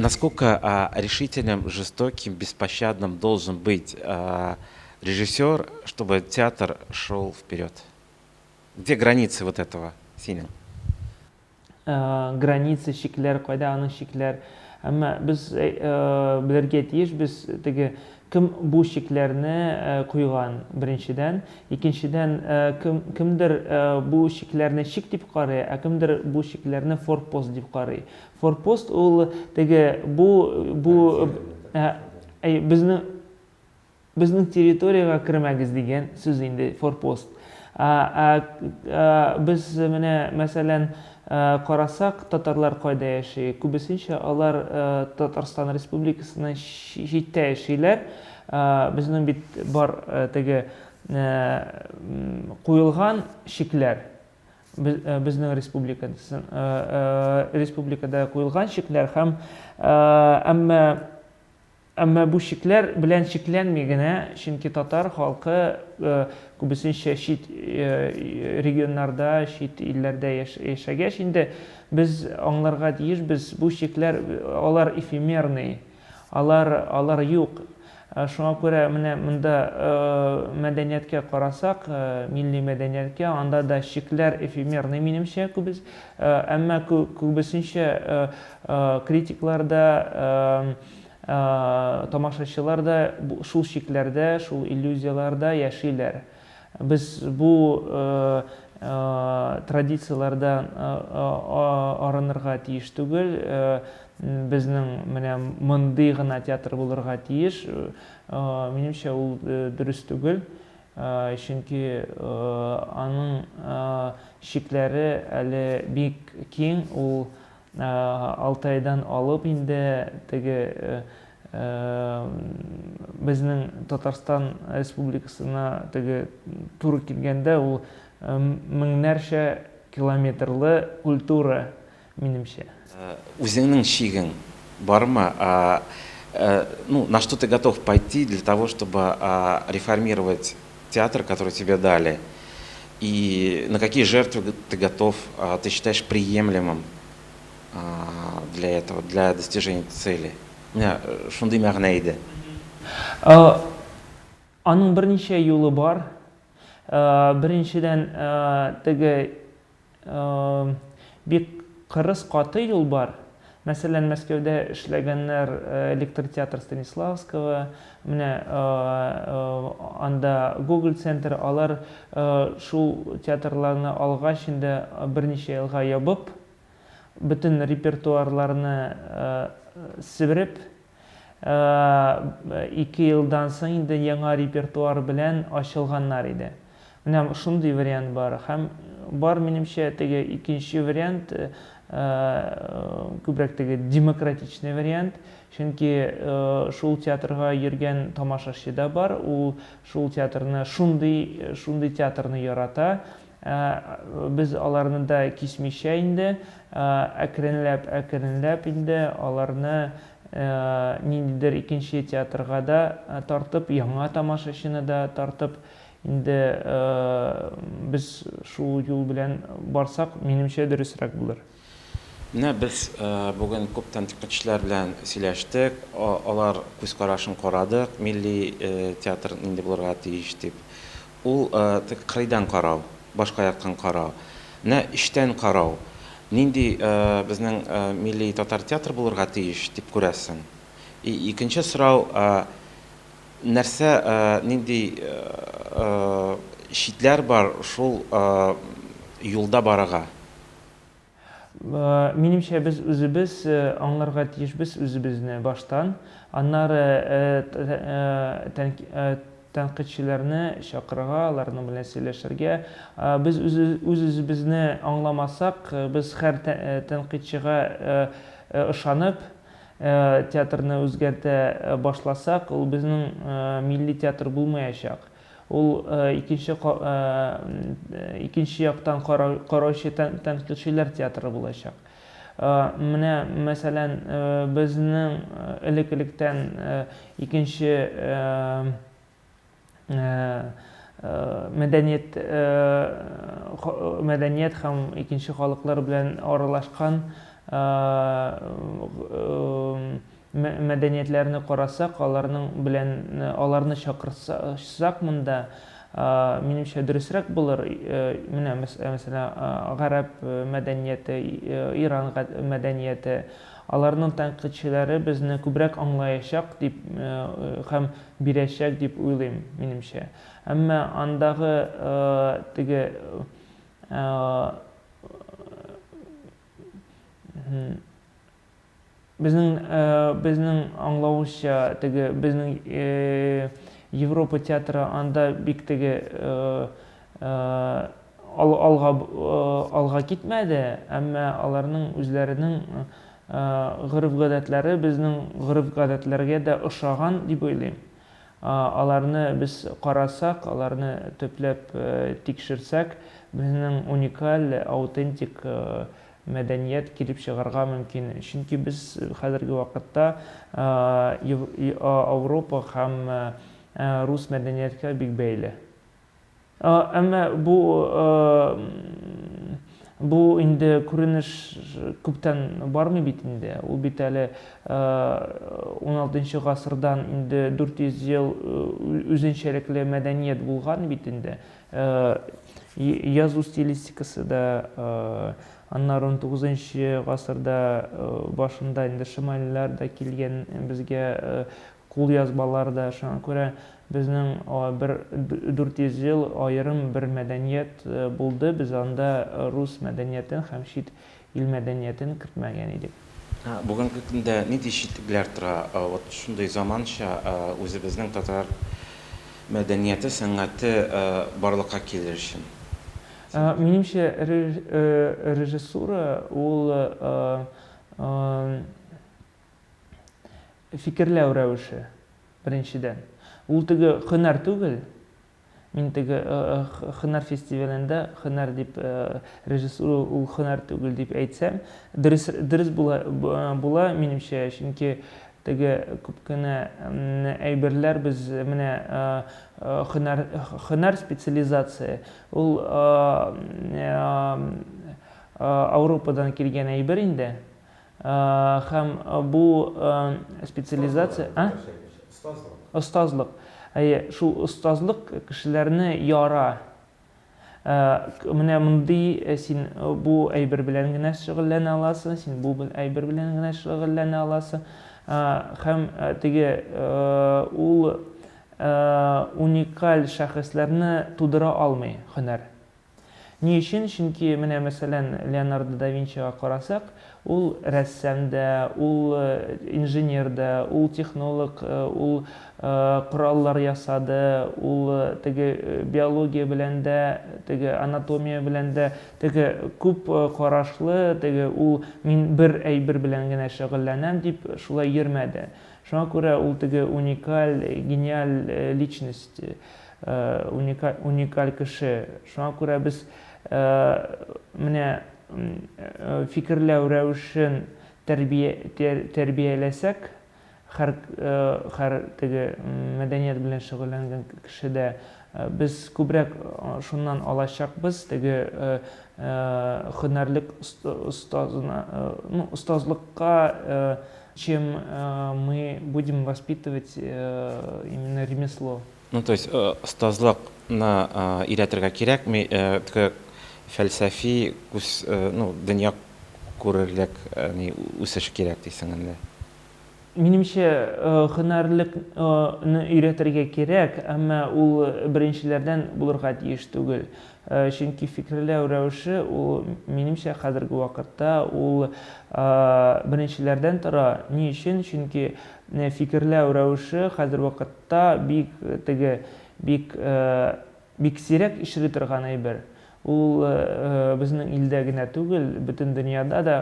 Насколько решительным, жестоким, беспощадным должен быть режиссер, чтобы театр шел вперед? Где границы вот этого, синең? Граница, чикләр, кайда аның чикләр? Әмма без белергә тиеш, без теге кем бу чикләрне куйган, беренчедән. Икенчедән, кем, кемдер бу чикләрне чик дип карый, ә кемдер бу чикләрне форпост дип карый. Форпост ул теге бу безнең Безнең территориягә кермәгез дигән сүз инде форпост. Ә без менә, мәсәлән, карасак, татарлар кайда яши? Күбесенчә алар Татарстан Республикасыннан читтә яшиләр. Безнең бит бар теге куелган чикләр. Безнең республикада куелган чикләр һәм әмма Әмма бу чикләр белән чикләнми генә, чөнки татар халкы күбесенчә чит регионнарда, чит илләрдә яшәгәч инде, без аңларга тиешбез, бу чикләр, алар эфемерный, алар, алар юк. Шуңа күрә менә монда мәдәнияткә карасак, милли мәдәнияткә, анда да чикләр эфемерный, минемчә, күбес, әмма күбесенчә Критиклар да, тамашачылар да шул чикләрдә, шул иллюзияләрдә яшиләр. Без бу традицияләрдән арынырга тиеш түгел. Безнең менә мондый гына театр булырга тиеш. Минемчә, ул дөрес түгел. Чөнки аның чикләре әле бик киң, ул Алтайдан алып инде теге безнең Татарстан Республикасына теге туры килгәндә ул меңнәрчә километрлы культура, минемчә. Үзеңнең чигең бармы? Ну, на что ты готов пойти для того, чтобы реформировать театр, который тебе дали? И на какие жертвы ты готов, ты считаешь приемлемым для этого, для достижения цели? Менә шундый мәгънә иде. Аның берничә юлы бар. Беренчедән, теге Бик кырыс, каты юл бар. Мәсәлән, Мәскәүдә эшләгәннәр Электр театр Станиславского, менә анда Гоголь центр, алар шул театрларны алгач инде берничә елга ябып, бөтен репертуарларны себереп, 2 елдан соң инде яңа репертуар белән ачылганнар иде. Менә шундый вариант бар. Һәм бар, минемчә, теге икенче вариант, күбрәк теге демократичный вариант. Чөнки шул театрга йөргән тамашачы да бар, ул шул театрны, шундый, шундый театрны ярата. Без аларны да кисмичә инде, әкренләп, әкренләп инде аларны ниндидер икенче театрга да тартып, яңа тамашачыны да тартып, инде без шул юл белән барсак, минемчә, дөресрәк булыр. Менә без бүген күп тәнкыйтьчеләр белән сөйләштек, алар күз карашын карадык, милли театр нинди булырга тиеш дип. Ул тек кырыйдан карау, башка яктан карау. Менә эчтән карау. Нинди безнең милли татар театры булырга тиеш дип күрәсең? И икенче сорау, нәрсә, нинди читләр бар шул юлда барырга? Минемчә, без үзебез аңларга тиешбез үзебезне баштан, аннары тәнкыйтьчеләрне чакырырга, аларның белән сөйләшергә. Без үз-үзебезне аңламасак, без һәр тәнкыйтьчегә ышанып, театрны үзгәртә башласак, ул безнең милли театр булмаячак. Ул икенче икенче яктан караучы тәнкыйтьчеләр театры булачак. Менә, мәсәлән, безнең элек-электән икенче мәдәният мәдәният һәм икенче халыклар белән аралашкан. мәдәниятләрне карасак, аларның белән аларны чакырсак монда, минемчә, дөресрәк булыр. Менә, мәсәлән, гарәп мәдәнияте, Иран мәдәнияте, аларның тәнкыйтьчеләре безне күбрәк аңлаячак дип һәм бирәчәк дип уйлыйм, минемчә. Әмма андагы теге Безнең безнең аңлавыбызча, теге безнең Европа театры анда бик теге алга алга китмәде, әмма аларның үзләренең гореф-гадәтләре безнең гореф-гадәтләргә дә ошаган дип уйлыйм. Аларны без карасак, аларны төпләп тикшерсәк, безнең уникаль, аутентик мәдәният килеп чыгарга мөмкин. Чөнки без хәзерге вакытта Ауропа һәм рус мәдәнияткә бик бәйле. Әмма бу бу инде күренеш күптән бармый бит инде. Ул бит әле 16 гасырдан инде 400 ел үзенчәлекле мәдәният булган бит инде. Язу стилистикасы да, аннары 19 гасырда башында инде шимальләр дә килгән безгә, кулъязмалар да, шуңа күрә безнең бер 400 ел аерым бер мәдәният булды, без анда рус мәдәниятен һәм чит ил мәдәниятен кертмәгән идек. Бүгенге көндә нинди читлекләр тора вот шундый заманча үзебезнең татар мәдәнияте, сәнгате барлыкка килер өчен? Минемчә, режиссура ул Фикерләү рәвеше, беренчедән. Ул теге һөнәр түгел. Мин теге һөнәр фестивалендә һөнәр дип, режиссура ул һөнәр түгел дип әйтсәм, дөрес, дөрес була, була минемчә, чөнки теге күп кенә әйберләр без менә һөнәр, һөнәр специализация, ул Ауропадан килгән әйбер инде. Һәм бу специализация, а? Остазлык. Остазлык. Әйе, шул остазлык кешеләрне яра. Менә мондый син бу әйбер белән генә шөгыльләнә аласың, син бу әйбер белән генә шөгыльләнә аласың. Һәм теге ул уникаль шәхесләрне тудыра алмый һөнәр. Ни өчен? Чөнки менә, мәсәлән, Леонардо да Винчига карасак, ул рәссам да, ул инженер да, ул технолог, ул кораллар ясады, ул теге биология белән дә, теге анатомия белән дә, теге күп карашлы, теге ул мин бер әйбер белән генә шөгыльләнәм дип шулай йөрмәде. Шуңа күрә ул теге уникаль, гениаль личность. Уникаль, уникаль кеше. Шуңа күрә без менә фикерләү рәвешен тәрбия, тәрбияләсәк, һәр, һәр теге мәдәният белән шөгыльләнгән кешедә без күбрәк шуннан алачакбыз, теге һөнәрлек остазына, ну, остазлыкка, чем мы будем воспитывать именно ремесло. Ну, то есть, остазлыкны өйрәтергә кирәкми, теге фәлсәфи күз, ну, дөнья күрерлек ни үсеш кирәк дисең инде. Минемчә, һөнәрлекне өйрәтергә кирәк, әмма ул беренчеләрдән булырга тиеш түгел. Чөнки фикерләү рәвеше ул, минемчә, хәзерге вакытта ул беренчеләрдән тора. Ни өчен? Чөнки фикерләү рәвеше хәзер вакытта Та бик теге, бик, бик сирәк очрый торган әйбер. Ул безнең илдә генә түгел, бөтен дөньяда да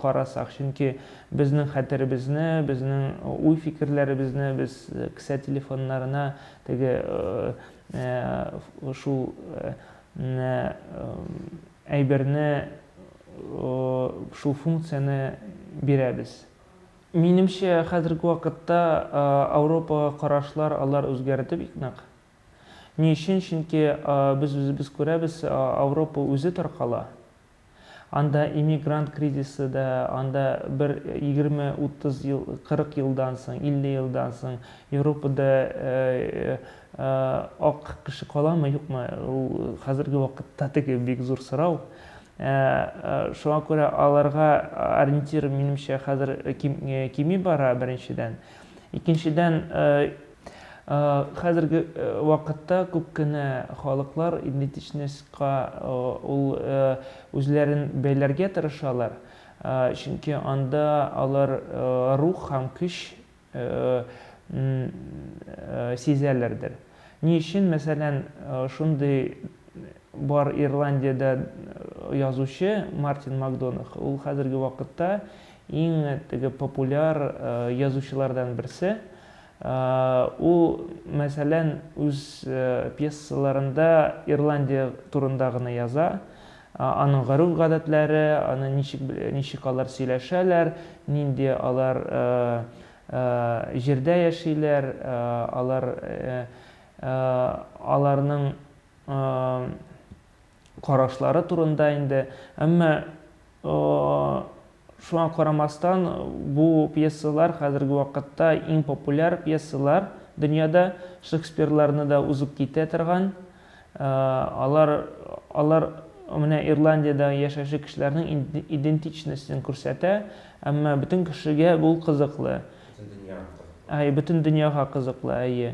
карасак, чөнки безнең хәтеребезне, безнең уй-фикерләребезне без кесә телефоннарына теге шул әйберне, шул функцияне бирәбез. Минемчә, хәзерге вакытта Ауропага карашлар алар үзгәрде бик нык. Ни өчен? Чөнки без үзебез күрәбез, Ауропа үзе таркала. Анда иммигрант кризисы да, анда бер 20-30 ел, 40 елдан соң, 50 елдан соң Европада ак кеше каламы, юкмы, ул хәзерге вакытта теге бик зур сорау. Шуңа күрә аларга ориентир, минемчә, хәзер кими бара, беренчедән. Икенчедән, хәзерге вакытта күп кенә халыклар идентичностька ул үзләрен бәйләргә тырышалар, чөнки анда алар рух һәм көч сизәләрдер. Ни өчен, мәсәлән, шундый бар Ирландиядә язучы Мартин Макдонах, ул хәзерге вакытта иң теге популяр язучылардан берсе. Ул, мәсәлән, үз пьесаларында Ирландия турында гына яза. Аның гореф-гадәтләре, аны ничек, ничек алар сөйләшәләр, нинди алар җирдә яшиләр, алар аларның карашлары турында инде. Әмма шуңа карамастан, бу пьесалар хәзерге вакытта иң популяр пьесалар дөньяда, Шекспирларны да узып китә торган. Алар, алар менә Ирландиядә яшәүче кешеләрнең идентичностен күрсәтә, әмма бөтен кешегә бу кызыклы. Бөтен дөньяга кызыклы. Әйе, бөтен дөньяга кызыклы, әйе.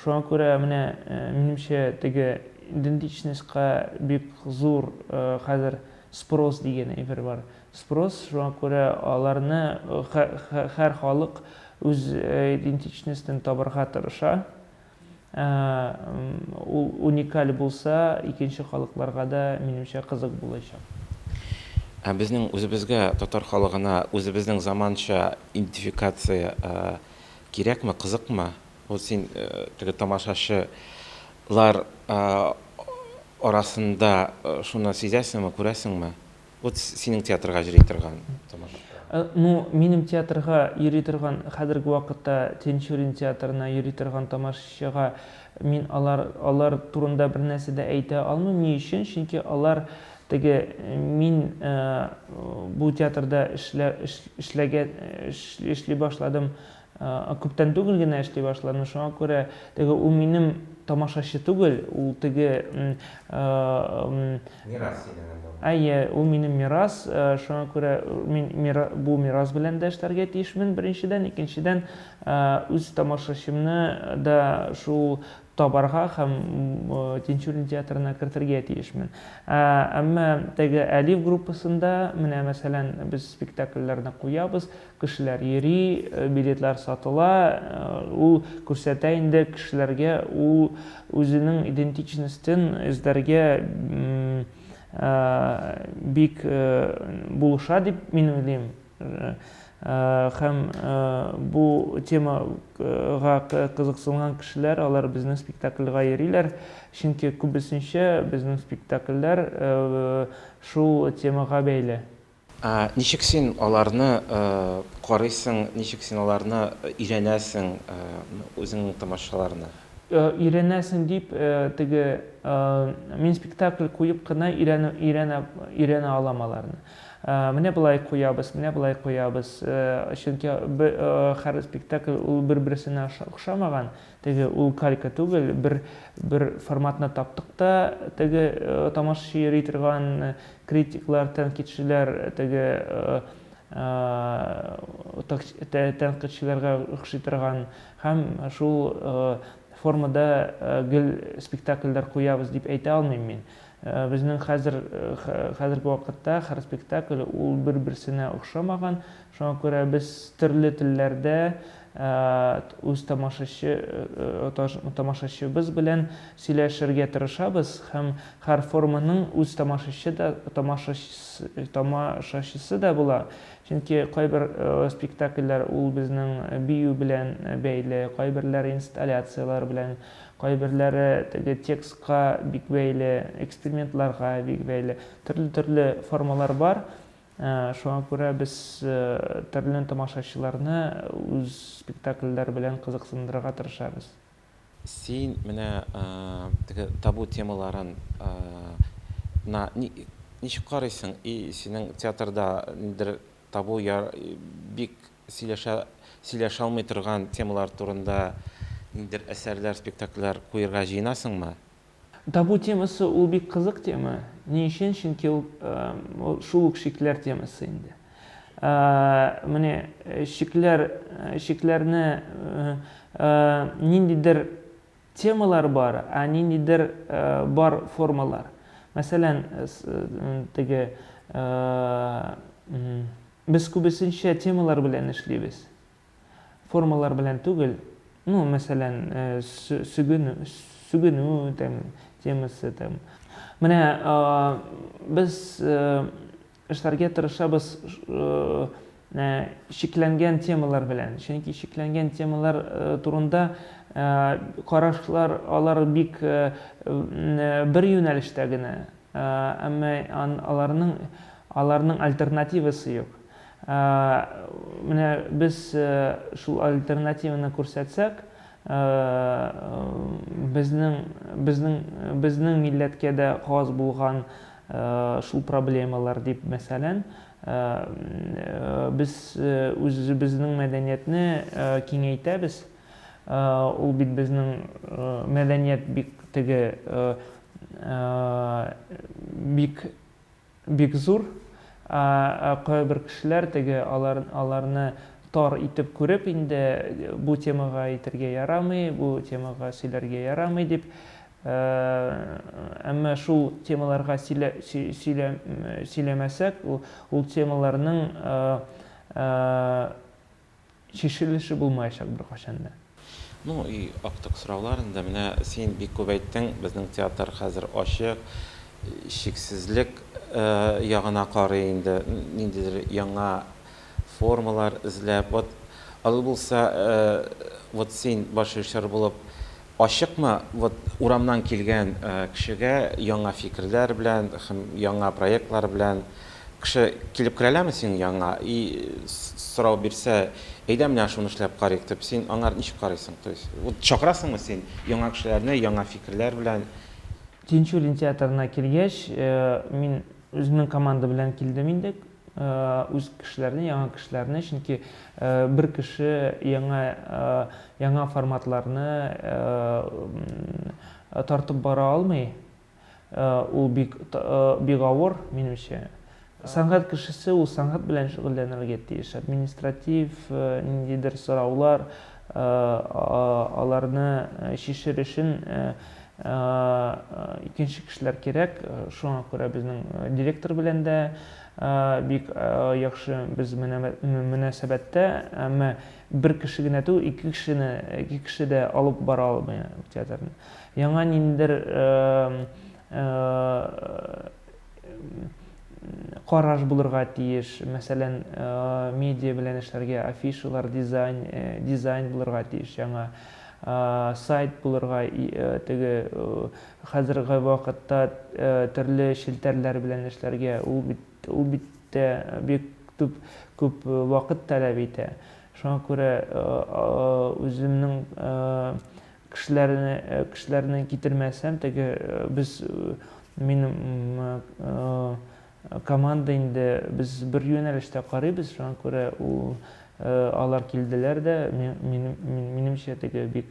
Шуңа күрә менә, минемчә, теге идентичностька бик зур хәзер спрос дигән әйбер бар. Спрос, шуңа күрә аларны һәр халык үз идентичностен табарга тырыша. Ул уникаль булса, икенче халыкларга да, минемчә, кызык булачак. Ә безнең үзебезгә, татар халыгына, үзебезнең заманча идентификация кирәкме, кызыкмы? Вот син теге тамашачылар арасында шуны сизәсеңме, күрәсеңме? Вот синең театрга йөри торган тамашачылар. Ну, минем театрга йөри торган, хәзерге вакытта Тинчурин театрына йөри торган тамашачыга мин алар, алар турында бер нәрсә дә әйтә алмыйм. Ни өчен? Чөнки алар теге мин бу театрда эшлә, эшләгән, эшли башладым. Күптән түгел генә эшли башладым, шуңа күрә теге ул минем тамашачы түгел, ул теге Мирас синең инде ул. Әйе, ул минем мирас, шуңа күрә мин бу мирас белән дә эшләргә тиешмен, беренчедән, икенчедән, үз тамашачымны да шул табарга һәм Тинчурин театрына кертергә тиешмен. Әмма теге Әлиф группасында, менә мәсәлән, без спектакльләрне куябыз, кешеләр йөри, билетлар сатыла, ул күрсәтә инде кешеләргә, ул үзенең идентичностен эзләргә бик булыша дип мин уйлыйм. Һәм бу темага кызыксынган кешеләр, алар безнең спектакльгә йөриләр, чөнки күбесенчә безнең спектакльләр шул темага бәйле. Ничек син аларны карыйсың, ничек син аларны өйрәнәсең, үзеңнең тамашачыларны? Өйрәнәсең дип, теге мин спектакль куеп кына өйрәнә, өйрәнә, өйрәнә алам аларны. Менә болай куябыз, менә болай куябыз. Чөнки һәр спектакль ул бер-берсенә охшамаган. Теге ул калька түгел, бер бер форматны таптык та, теге тамашачы йөри торган критиклар, тәнкыйтьчеләр теге тәнкыйтьчеләргә охшый торган һәм шул формада гел спектакльләр куябыз дип әйтә алмыйм мин. Безнең хәзер, хәзерге вакытта һәр спектакль ул бер-берсенә охшамаган, шуңа күрә без төрле телләрдә үз тамашачы, тамашачыбыз белән сөйләшергә тырышабыз һәм һәр форманың үз тамашачы да, тамашачысы да була. Чөнки кайбер спектакльләр ул безнең бию белән бәйле, кайберләре инсталляцияләр белән, кайберләре теге текстка бик бәйле, экспериментларга бик бәйле. Төрле-төрле формалар бар. Шуңа күрә без төрле тамашачыларны үз спектакльләр белән кызыксындырырга тырышабыз. Син менә теге табу темаларын на Ничек карыйсың, и синең театрда ниндидер табу бик сөйләшә сөйләшә алмый торган темалар турында ниндидер әсәрләр, спектакльләр куерга җыенасыңмы? Табу темасы ул бик кызык тема. Ни өчен? Чөнки ул шул ук шикләр темасы инде. Менә шикләр, шикләрне ниндидер темалар бар, ә ниндидер бар формалар. Мәсәлән, теге без күбесенчә темалар белән эшлибез. Формалар белән түгел, ну, мәсәлән, сүгенү, сүгенү там темасы там. Менә без эшләргә тырышабыз чикләнгән темалар белән. Чөнки чикләнгән темалар турында карашлар алар бик бер юнәлештә генә. Әмма аларның аларның альтернативасы юк. Менә без шул альтернативаны күрсәтсәк, безнең безнең безнең милләткә дә хас булган шул проблемалар дип, мәсәлән, без үзебезнең мәдәниятне киңәйтәбез. Ул бит безнең мәдәният бик теге бик бик зур. Ә кайбер кешеләр теге алар аларны тар итеп күреп инде бу темага әйтергә ярамый, бу темага сөйләргә ярамый дип. Әмма шул темаларга сөйлә сөйлә сөйләмәсәк, ул, ул темаларның Чишелеше булмаячак беркайчан да. Ну и актык сораулар инде. Менә син бик күп әйттең, безнең театр хәзер ачык, чиксезлек ягына карый инде, ниндидер яңа формалар эзләп. Вот алай булса, вот син баш режиссер булып, ачыкмы вот урамнан килгән кешегә яңа фикерләр белән һәм яңа проектлар белән? Кеше килеп керәләме синең яныңа и сорау бирсә, әйдә менә шуны эшләп карыйк дип, син аңар ничек карыйсың? То есть, вот чакырасыңмы син яңа кешеләрне, яңа фикерләр белән? Тинчурин театрына килгәч, мин үземнең команда белән килдем инде. Үз кешеләрне, яңа кешеләрне, чөнки бер кеше яңа яңа форматларны тартып бара алмый. Ул бик бик авыр, минемчә. Сәнгать кешесе ул сәнгать белән шөгыльләнергә тиеш. Административ ниндидер сораулар, аларны чишер өчен икенче кешеләр кирәк. Шуңа күрә безнең директор белән дә бик яхшы без мөнәсәбәттә. Әмма бер кеше генә түгел, ике кешене, ике кеше дә алып бара алмый театрны. Яңа ниндидер караш булырга тиеш. Мәсәлән, медиа белән эшләргә, афишалар, дизайн, дизайн булырга тиеш яңа. Сайт булырга, теге хәзерге вакытта төрле челтәрләр белән эшләргә, ул бит, ул бит тә бик күп, күп вакыт таләп итә. Шуңа күрә үземнең Кешеләрне, кешеләрне китермәсәм, теге без минем команда инде без бер юнәлештә карыйбыз, шуңа күрә ул алар килделәр дә, минем, минемчә теге бик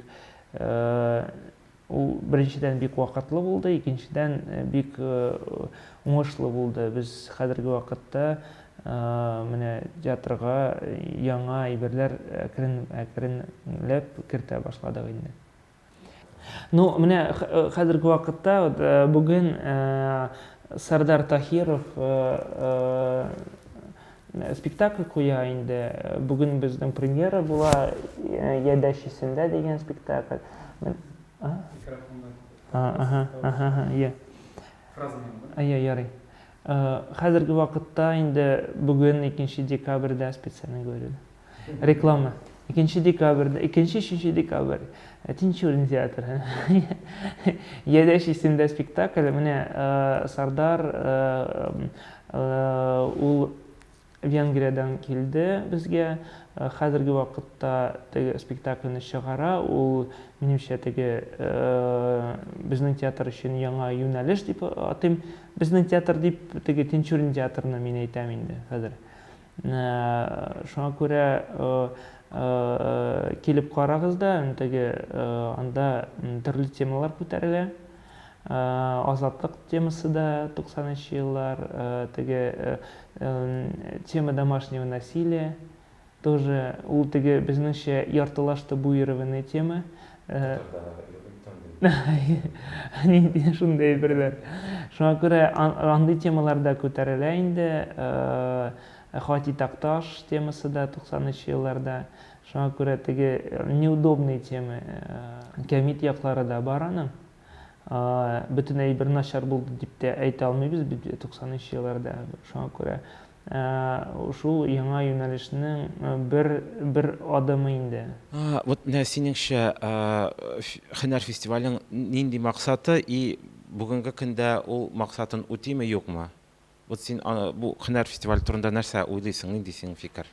ул беренчедән бик вакытлы булды, икенчедән бик уңышлы булды. Без хәзерге вакытта Менә театрга яңа әйберләр әкрен әкренләп кертә башладык инде. Ну, менә хәзерге вакытта вот бүген Сардар Таһиров спектакль куя инде. Бүген безнең премьера була, Ядәч исемдә дигән спектакль. Микрофонга. Ага, ага, иә. Фразаны. Әйе, ярый. Хәзерге вакытта инде бүген 2 декабрьдә специально говорю. Реклама. 2 декабрьдә, 2-3 декабрь. Тинчурин театры. Ядәш исемдә спектакль. Менә Сардар ул Венгриядән килде безгә. Хәзерге вакытта теге спектакльне чыгара. Ул, минемчә, теге безнең театр өчен яңа юнәлеш дип атыйм. Безнең театр дип теге Тинчурин театрына мин әйтәм инде хәзер. Шуңа күрә килеп карагыз да, теге анда төрле темалар күтәрелә. Азатлык темасы да 90 нчы еллар, теге тема домашнего насилия тоже ул теге безнеңчә яртылаш табуированный тема. Нинди шундый әйберләр. Шуңа күрә андый темалар да күтәрелә инде. Хати Такташ темасы да 90 нчы елларда. Шуңа күрә теге неудобный темы, кәмит яклары да бар аның. Бөтен әйбер начар булды дип тә әйтә алмыйбыз бит 90 нчы елларда. Шуңа күрә шул яңа юнәлешнең бер бер адымы инде. Вот менә синеңчә һөнәр фестиваленең нинди максаты и бүгенге көндә ул максатын үтиме, юкмы? Вот син бу һөнәр фестивале турында нәрсә уйлыйсың, нинди синең фикер?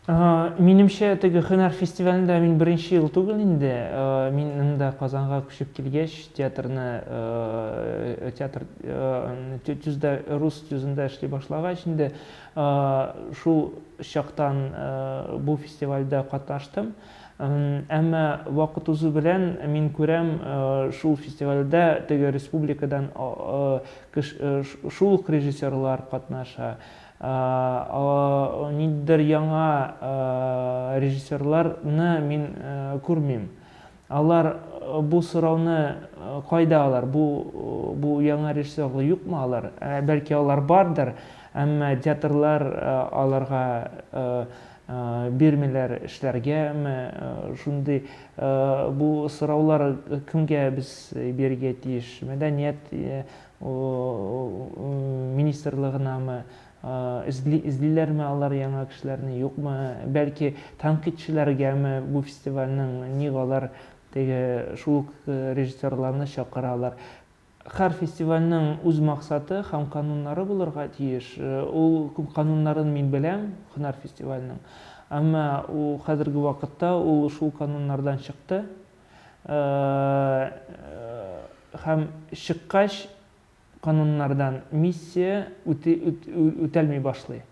Минемчә, теге һөнәр фестивалендә мин беренче ел түгел инде. Мин монда Казанга күчеп килгәч, театрны театр ТЮЗда, рус ТЮЗында эшли башлагач инде, шул чактан бу фестивальдә катнаштым. Әмма вакыт узу белән мин күрәм, шул фестивальдә теге республикадан шул ук режиссерлар катнаша. Ниндидер яңа режиссерларны мин күрмим. Алар бу сорауны кайда алар? Бу бу яңа режиссерлар юкмы алар? Бәлки алар бардыр, әмма театрлар аларга бирмиләр эшләргәме? Шундый бу сораулар кемгә без бирергә тиеш? Мәдәният министрлыгынамы, эзли, эзлиләрме алар яңа кешеләрне, юкмы, бәлки тәнкыйтьчеләргәме бу фестивальнең, ник алар теге шул ук режиссерларны чакыралар. Һәр фестивальнең үз максаты һәм кануннары булырга тиеш. Ул кануннарын мин беләм, Һөнәр фестиваленең. Әмма ул хәзерге вакытта ул шул кануннардан чыкты. Һәм чыккач, кануннардан миссия үтәлми башлый.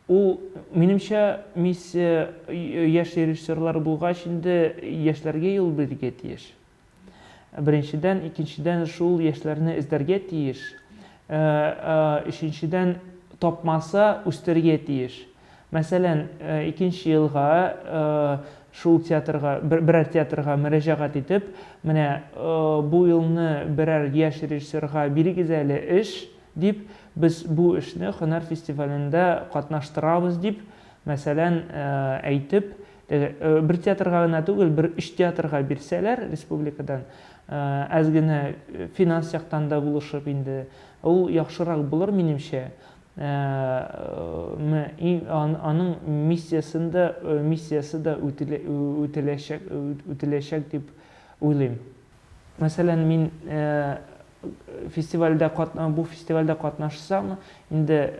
Ул, минемчә, миссия яшь режиссерлар булгач инде яшьләргә юл бирергә тиеш. Беренчедән, икенчедән, шул яшьләрне эзләргә тиеш. Өченчедән, тапмаса, үстерергә тиеш. Мәсәлән, икенче елга шул театрга, берәр театрга мөрәҗәгать итеп, менә бу елны берәр яшь режиссерга бирегез әле эш, дип, без бу эшне Һөнәр фестивалендә катнаштырабыз дип, мәсәлән, әйтеп, бер театрга гына түгел, бер өч театрга бирсәләр республикадан, әз генә финанс яктан да булышып инде, ул яхшырак булыр, минемчә. Аның миссиясен дә, миссиясе дә үтеләчәк, үтеләчәк дип уйлыйм. Мәсәлән, мин фестивальдә бу фестивальдә катнашсам, инде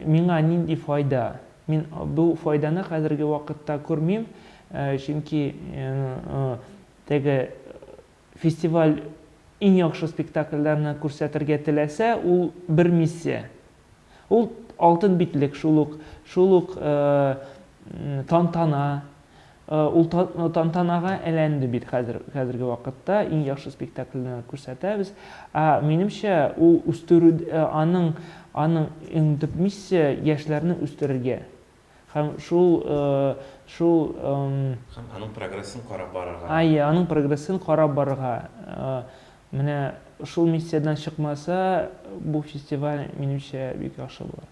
миңа нинди файда? Мин бу файданы хәзерге вакытта күрмим, чөнки теге Фестиваль иң яхшы спектакльләрне күрсәтергә теләсә, ул бер миссия. Ул Алтын битлек, шул ук, шул ук тантана. Ул тантанага әйләнде бит хәзер, хәзерге вакытта иң яхшы спектакльне күрсәтәбез. Ә минемчә, ул үстерү, аның, аның иң төп миссия яшьләрне үстерергә. Һәм шул, шул. Һәм аның прогрессын карап барырга. Әйе, аның прогрессын карап барырга. Менә шул миссиядән чыкмаса, бу фестиваль, минемчә, бик яхшы булыр.